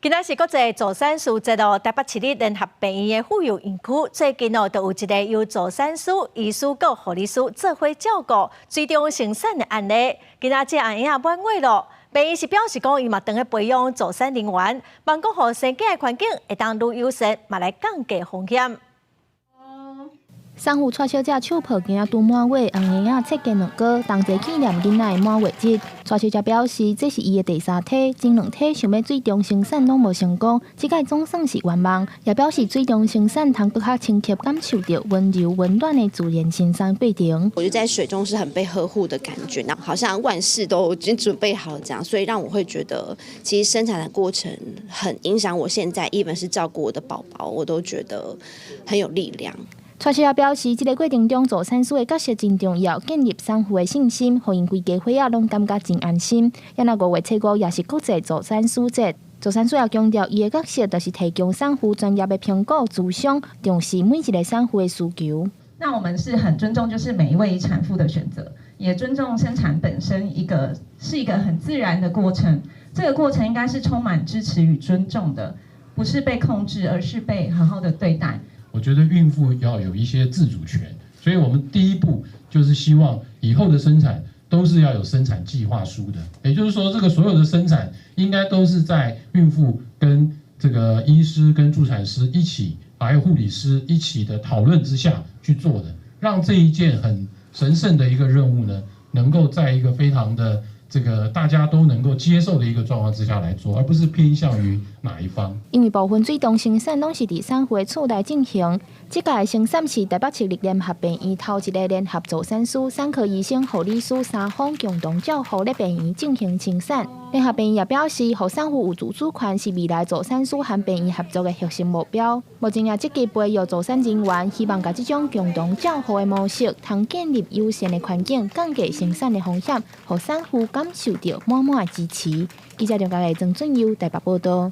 今仔是國際助產師節哦，台北市立聯合病院的婦幼院區最近哦，就有一個由助產師、醫師佮護理師做伙照顧水中生產的案例。今仔這紅嬰仔滿月咯，病院是表示講，伊嘛當咧培養助產人員，望講予生囝的環境會當愈友善，嘛來降低風險。產婦蔡小姐手抱囝仔拄滿月，紅嬰仔切雞兩哥，同齊紀念囡仔的滿月日。蔡小姐表示，這是伊的第三胎，前兩胎想欲水中生產攏無成功，這擺總算是圓夢。也表示水中生產通閣較深刻感受著溫柔溫暖的自然生產過程。我覺得在水中是很被呵護的感覺，然後好像萬事都已經準備好了這樣，所以讓我會覺得其實生產的過程很影響我現在，even 是照顧我的寶寶，我都覺得很有力量。蔡小姐表示，這個過程中助產師的角色真重要，建立產婦的信心，予𪜶規家伙仔攏感覺真安心。啊若5月初5也是國際助產師節，助產師也強調，伊的角色就是提供產婦專業的評估、諮商，重視每一個產婦的需求。那我們是很尊重，就是每一位產婦的選擇，也尊重生產本身一個是一個很自然的過程。這個過程應該是充滿支持與尊重的，不是被控制，而是被好好的對待。我覺得孕婦要有一些自主權，所以我們第一步就是希望以後的生產都是要有生產計劃書的，也就是說，這個所有的生產應該都是在孕婦跟這個醫師跟助產師一起，還有護理師一起的討論之下去做的，讓這一件很神聖的一個任務呢，能夠在一個非常的這個大家都能夠接受的一個狀況之下來做，而不是偏向於哪一方。因為部分水中生產攏是佇產婦的厝內進行，這屆的生產是台北市立聯合病院頭一个聯合助產師、產科醫生、護理師三方共同照護咧病院進行生產。聯合病院也表示，予產婦有自主權是未來助產師和病院合作的核心目標。目前也積極培育助產人員，希望共這種共同照護的模式，通建立友善的環境，降低生產的風險，予產婦感受著滿滿的支持。記者張家麗、曾俊優台北報道。